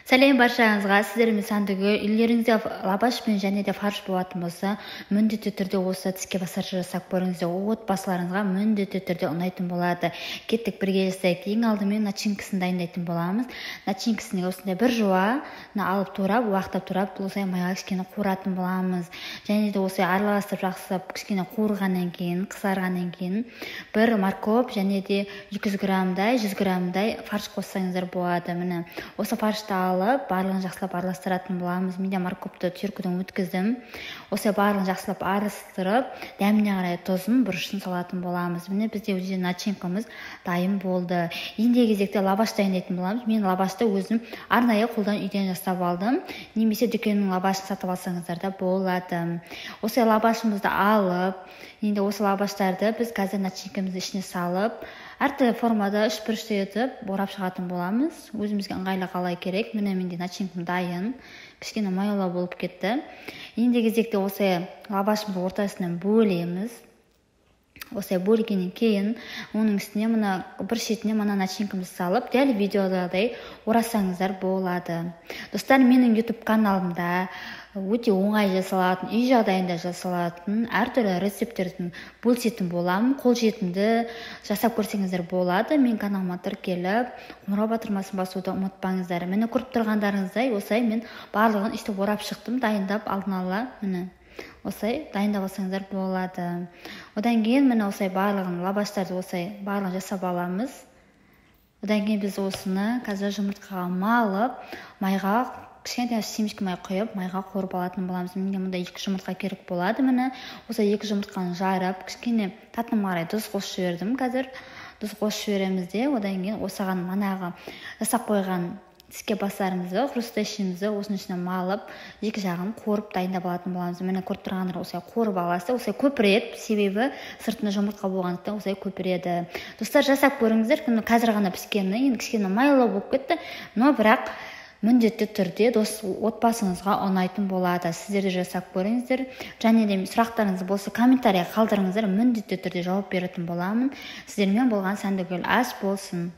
Сәлем баршаңызға, сіздермен Сәндігүл. Үйлеріңізде лаваш пен және де фарш болатын болса, міндетті түрде осы тіске басар жасап көріңіздер. Отбасыларыңызға міндетті түрде ұнайтын болады. Кеттік, бірге жасайық. Ең алдымен начинкасын дайындайтын боламыз. Начинкасын осындай бір жуаны алып турап, уақтап турап, осылай майға кішкене қуыратын боламыз. Және де осылай араластырып жақсылап кішкене қуырғаннан кейін, қызарғаннан кейін бір морковь және де 200 граммдай, 100 граммдай фарш қоссаңыздар болады. Міне, осы фаршты алып, барлығын жақсылап араластыратын боламыз. Мен де морковьті теркіден өткіздім. Осы барлығын жақсылап араластырып, дәміне қарай тұзын, бұрышын салатын боламыз. Міне, бізде уже начинкамыз дайын болды. Енді кезекте лаваш дайындайтын боламыз. Мен лавашты өзім арнайы қолдан үйден жасап алдым. Немесе дүкеннің лавашын сатып алсаңыздар да болады. Осы лавашымызды алып, енді осы лаваштарды біз қазір начинкамыздың ішіне салып, әртүрлі формада үшбұрышты етіп орап шығатын боламыз. Өзімізге ыңғайлы қалай керек. Міне, менде начинкам дайын. Кішкене майлау болып кетті. Енді кезекте осы лавашымызды ортасынан бөлеміз. Осылай бөлгеннен кейін оның үстіне мына бір шетіне мына начинкамызды салып, дәл видеодағыдай орасаңыздар болады. Достар, менің YouTube каналымда өте оңай жасалатын, үй жағдайында жасалатын әртүрлі рецепттердің бөлісетін боламын. Қолжетімді жасап көрсеңіздер болады. Мен каналыма тіркеліп, қоңырау батырмасын басуды ұмытпаңыздар. Міне, көріп тұрғандарыңыздай, осылай мен барлығын өйстіп орап шықтым, дайындап алдын ала. Міне, осылай дайындап алсаңыздар болады. Одан кейін міне осылай барлығын лаваштарды осылай барлығын жасап аламыз. Одан кейін біз осыны қазір жұмыртқаға малып, майға кішкентай семечки май құйып, майға қуырып алатын боламыз. Менде мұнда 2 жұмыртқа керек болады. Міне, осы 2 жұмыртқаны жарып, кішкене татыма қарай тұз қосып жібердім. Қазір тұз қосып жібереміз де, одан кейін осыған манағы жасап қойған тіске басарымызды, хрустящийімізді осының ішіне малып, екі жағын қуырып дайындап алатын боламыз. Міне, көріп тұрғандар, осылай қуырып аласыз. Осылай көпіреді, себебі сыртында жұмыртқа болғандықтан осылай көпіреді. Достар, жасап көріңіздер. Қазір ғана піскені, енді кішкене майлы болып кетті, но бірақ міндетті түрде дос отбасыңызға ұнайтын болады. Сіздер де жасап көріңіздер. Және де сұрақтарыңыз болса, комментарий қалдырыңыздар, міндетті түрде жауап беретін боламын. Сіздермен болған Сәндігүл. Ас болсын.